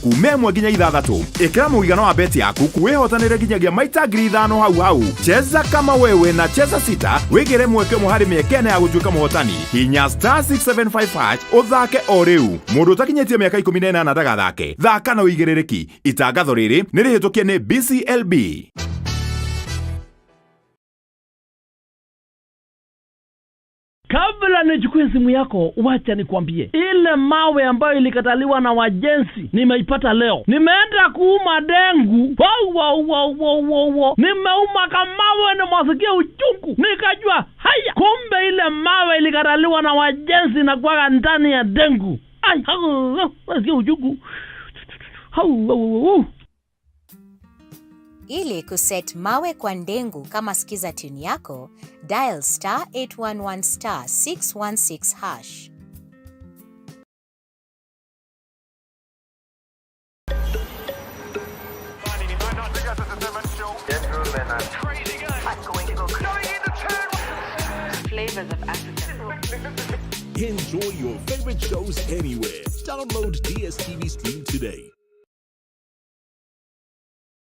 Kuma 1 nginya 6. Ĩkĩra mũigana wa beti yaku wĩhotanĩre nginyagia maita 5,000 hau hau. Cheza kama wewe na Cheza 6 wĩgĩre mweke ũmwe harĩ mĩeke 4 ya gũtuĩka mũhotani. Hinya *675# ũthake o rĩu. Mũndũ ũtakinyĩtie mĩaka 18 ndagathake. Thaka na ũigĩrĩrĩki. Itangatho rĩrĩ nĩ rĩhĩtũkie nĩ BCLB. Kabla nichukue simu yako, wacha nikwambie, ile mawe ambayo ilikataliwa na wajenzi nimeipata leo. Nimeenda kuuma dengu, wow, wow, wow, wow, wow, wow. Nimeuma kamawe, nimwasikia uchungu, nikajua haya, kumbe ile mawe ilikataliwa na wajenzi na kuwaga ndani ya dengu. Ai, hau, hau, nasikia uchungu. Hau, hau, hau. Ili kuset mawe kwa ndengu kama skiza tune yako, dial *811*616#. Flavors of Africa. Enjoy your favorite shows anywhere. Download DSTV Stream today.